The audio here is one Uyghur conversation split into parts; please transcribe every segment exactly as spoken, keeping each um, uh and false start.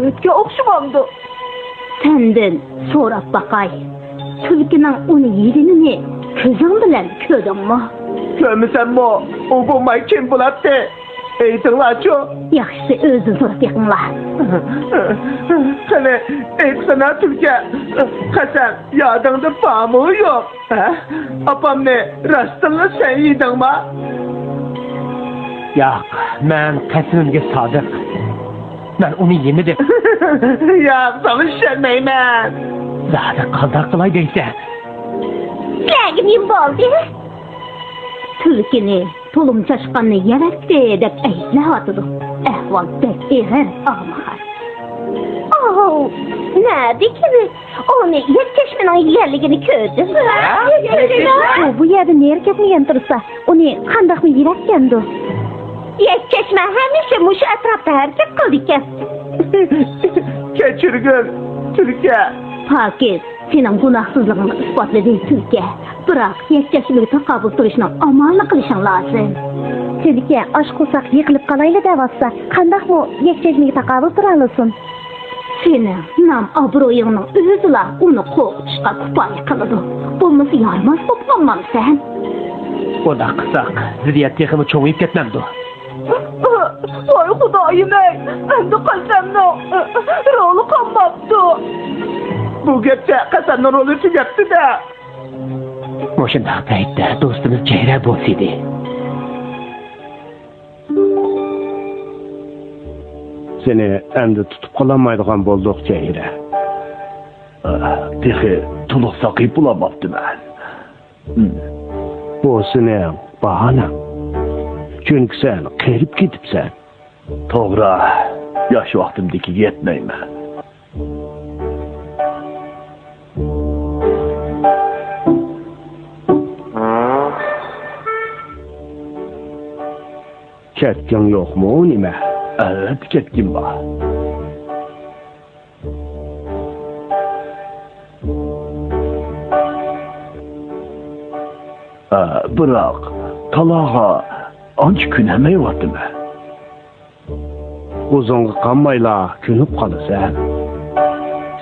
ئۆتكە ئوخشىمامدۇ؟ سەندىن سوراپ باقاي. تۈلكىنىڭ ئۇنى يېگىنىنى كۆزۈڭ بىلەن كۆردۈڭمۇ؟ كۆرمىسەممۇ، ئۇ بولماي كىم بولاتتى؟ ئېيتىڭلارچۇ. ياخشىسى ئۆزىدىن سوراپ بېقىڭلار. قېنى، ئېيتقىنا تۈلكە، قەسەم يادىڭدا بارمۇ يوق؟ ھە؟ ئاپامنى راستتىنلا سەن يېدىڭما؟ ياق، مەن قەسىمىمگە سادىق. مەن ئۇنى يېمىدىم. ياق، ساڭا ئىشەنمەيمەن. زادى قانداق قىلاي دەيسەن؟ سىلەرگە نېمە بولدى؟ تۈلكىنى تۇلۇم چاشقاننى يەۋەتتى دەپ ئەيىبلەۋاتىدۇ. ئەھۋال بەك ئېغىر، ئاغمىخان. ئاۋۇ، نەدىكىنى؟ ئۇنى يەكچەشمىنىڭ يېگەنلىكىنى كۆردۈم. ھە؟ ئۇ بۇ يەردە نېرى كەتمىگەن تۇرسا، ئۇنى قانداقمۇ يېۋەتكەندۇ؟ يەكچەشمە ھەمىشە مۇشۇ ئەتراپتا ھەرىكەت قىلىدىكەن. كەچۈرگىن، تۈلكە. پاكىز، سېنىڭ گۇناھسىزلىقىڭنى ئىسپاتلىدى، تۈلكە. بىراق، يەكچەشمىگە تاقابىل تۇرۇشنىڭ ئامالىنى قىلىشىڭ لازىم. تۈلكە، ئاچ قورساق يىقىلىپ قالايلى دەۋاتسا، قانداقمۇ يەكچەشمىگە تاقابىل تۇرالىسۇن؟ سېنىڭ نام-ئابرۇيۇڭنىڭ ئۆزىلا ئۇنى قورقۇتۇشقا كۇپايە قىلىدۇ. بولمىسا يارىماس بولۇپ قالمامسەن؟ ئۇنداق قىلساق، زىددىيەت تېخىمۇ چوڭىيىپ كەتمەمدۇ؟ ۋاي خۇدايىم-ئەي، ئەمدى قەسەمنىڭ رولى قالماپتۇ. بۇ گەپتە قەسەمنىڭ رولى تۈگەپتۇ-دە. مۇشۇنداق پەيتتە دوستىمىز جەيرە بولسىدى. سېنى ئەمدى تۇتۇپ قالالمايدىغان بولدۇق، جەيرە. تېخى تولۇق ساقىيىپ بولالماپتىمەن. بۇ سېنىڭ باھانەڭ. چۈنكى سەن قېرىپ كېتىپسەن. توغرا، ياش ۋاقتىمدىكىگە يەتمەيمەن. كەتكۈڭ يوقمۇ نېمە؟ ئەلۋەتتە كەتكۈم بار. ئە، بىراق، تالاغا ئانچە كۆنەلمەيۋاتىمەن. ئۇزۇنغا قالمايلا كۆنۈپ قالىسەن.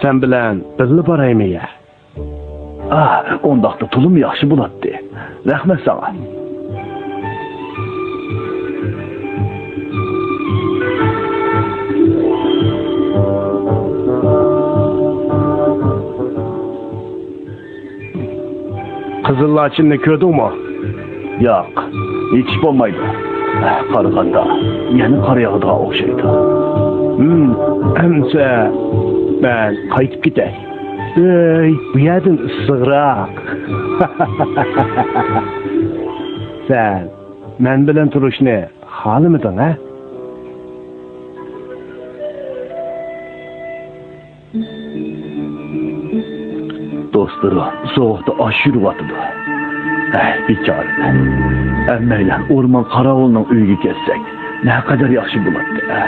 سەن بىلەن بىللە بارايمۇ يە؟ ئا، ئۇنداقتا تولىمۇ ياخشى بولاتتى. رەھمەت ساڭا. قىزىل لاچىننى كۆردۈڭمۇ؟ ياق، ھېچ بولمايدۇ. قارىغاندا، يەنە قار ياغىدىغان ئوخشايدۇ. ھىم، ئەمسە مەن قايتىپ كېتەي. ئۆي بۇ يەردىن ئىسسىقراق. سەن مەن بىلەن تۇرۇشنى خالىمىدىڭ، ھە؟ دوستلىرى سوغۇقتا ئاچ يۈرۈۋاتىدۇ. ھەي، بىچارىلەر. ھەممەيلەن ئورمان قاراۋۇلىنىڭ ئۆيىگە كەتسەك، نەقەدەر ياخشى بولاتتى، ھە؟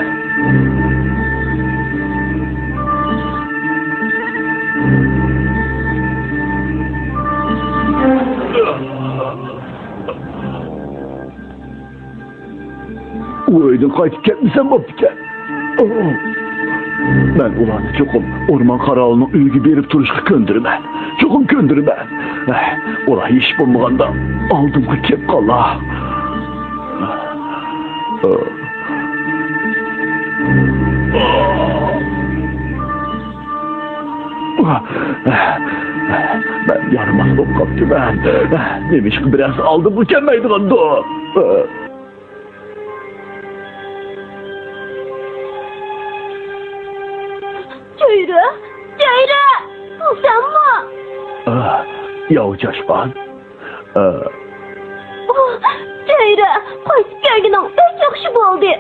ئۇ ئۆيدىن قايتىپ كەتمىسەم بوپتىكەن. مەن ئۇلارنى چوقۇم ئورمان قاراۋۇلىنىڭ ئۆيىگە بېرىپ تۇرۇشقا كۆندۈرىمەن. چوقۇم كۆندۈرىمەن. ئۇلار ھېچ بولمىغاندا ئالدىمغا كېلىپ قالا. مەن يارىماس بولۇپ قاپتىمەن. نېمىشقا بىرەرسى ئالدىمغا كەلمەيدىغاندۇ؟ جەيرە! جەيرە! بۇ سەنمۇ؟ ياۋ چاشقان. ئوھ، جەيرە! قايتىپ كەلگىنىڭ بەك ياخشى بولدى.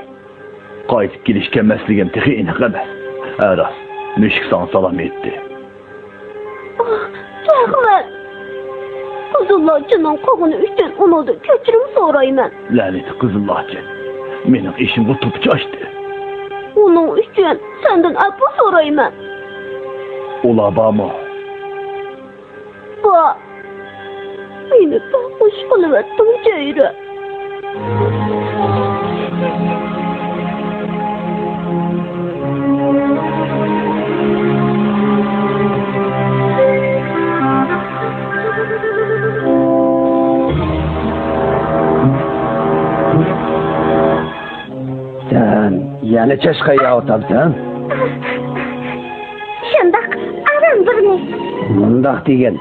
قايتىپ كېلىش كەلمەسلىكىم تېخى ئېنىق ئەمەس. ھە راست، مۈشۈك ساڭا سالام ئېيتتى. ئوھ، رەھمەت. قىزىل لاچىننىڭ قىلغىنى ئۈچۈن ئۇنىڭدىن كەچۈرۈم سورايمەن. لەنىتى قىزىل لاچىن. مېنىڭ ئېشىمغا توپا چاچتى. ئۇنىڭ ئۈچۈن سەندىن ئەپۇ سورايمەن. ئۇلار بارمۇ؟ بار. مېنى بەك خۇش قىلىۋەتتىڭ، جەيرە. نە چاشقان يەۋاتامسەن؟ شۇنداق، ئاران بىرنى. مۇنداق دېگىن،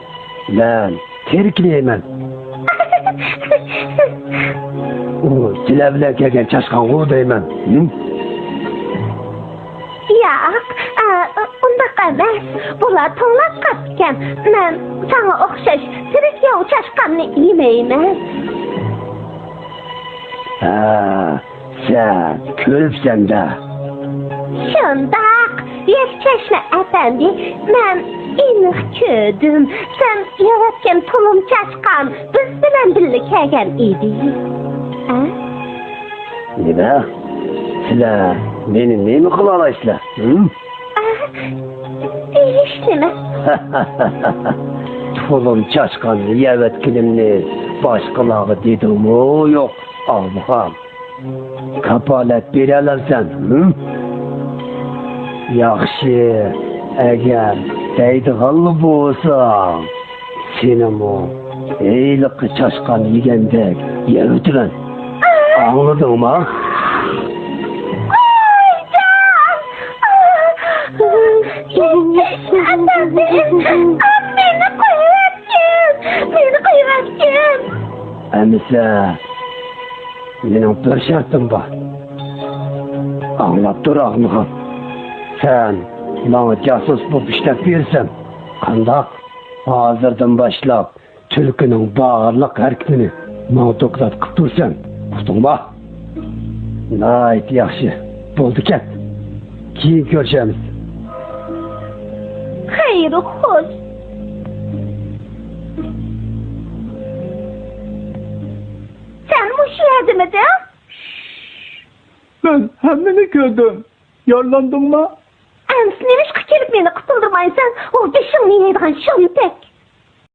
مەن تېرىكنى يەيمەن. ئۇ سىلەر بىلەن كەلگەن چاشقانغۇ دەيمەن. ھىم؟ ياق، ئا، ئۇنداق ئەمەس. بۇلار توڭلاپ قاپتىكەن. مەن ساڭا ئوخشاش تىرىك ياۋا چاشقاننى يېمەيمەن. ھە، سەن كۆرۈپسەن-دە. شۇنداق، يەكچەشمە ئەپەندى، مەن ئېنىق كۆردۈم. سەن يەۋەتكەن تۇلۇم چاشقان بىز بىلەن بىللە كەلگەن ئىدى. ھە؟ نېمە؟ سىلەر مېنى نېمە قىلالايسىلەر؟ ھىم؟ ئا، ھېچنېمە. تۇلۇم چاشقاننى يەۋەتكىنىمنى باشقىلارغا دېدىڭمۇ يوق، ئاغمىخان؟ كاپالەت بېرەلەمسەن؟ ھىم؟ ياخشى، ئەگەر دەيدىغانلا بولساڭ، سېنىمۇ ھېلىقى چاشقان يېگەندەك يەۋېتىمەن. ئاڭلىدىڭما؟ ئايجان! ئەپەندىم! مېنى قويۇۋەتكىن! مېنى قويۇۋەتكىن! ئەمىسە، مېنىڭ بىر شەرتىم بار. ئاڭلاپ تۇر، ئاغمىخان. سەن ماڭا جاسۇس بولۇپ ئىشلەپ بېرىسەن. قانداق؟ ھازىردىن باشلاپ تۈلكىنىڭ بارلىق ھەرىكىتىنى ماڭا دوكلات قىلىپ تۇرىسەن. ئۇقتۇڭما؟ ناھايىتى ياخشى. بولدى، كەت. كېيىن كۆرۈشەرمىز. خەير، خوش. سەن مۇشۇ يەردىمىدىڭ؟ مەن ھەممىنى كۆردۈم. يارىلاندىڭما؟ ئەمىسە نېمىشقا كېلىپ مېنى قۇتۇلدۇرمايسەن؟ ئۇ بېشىڭنى يەيدىغان شۇمتەك.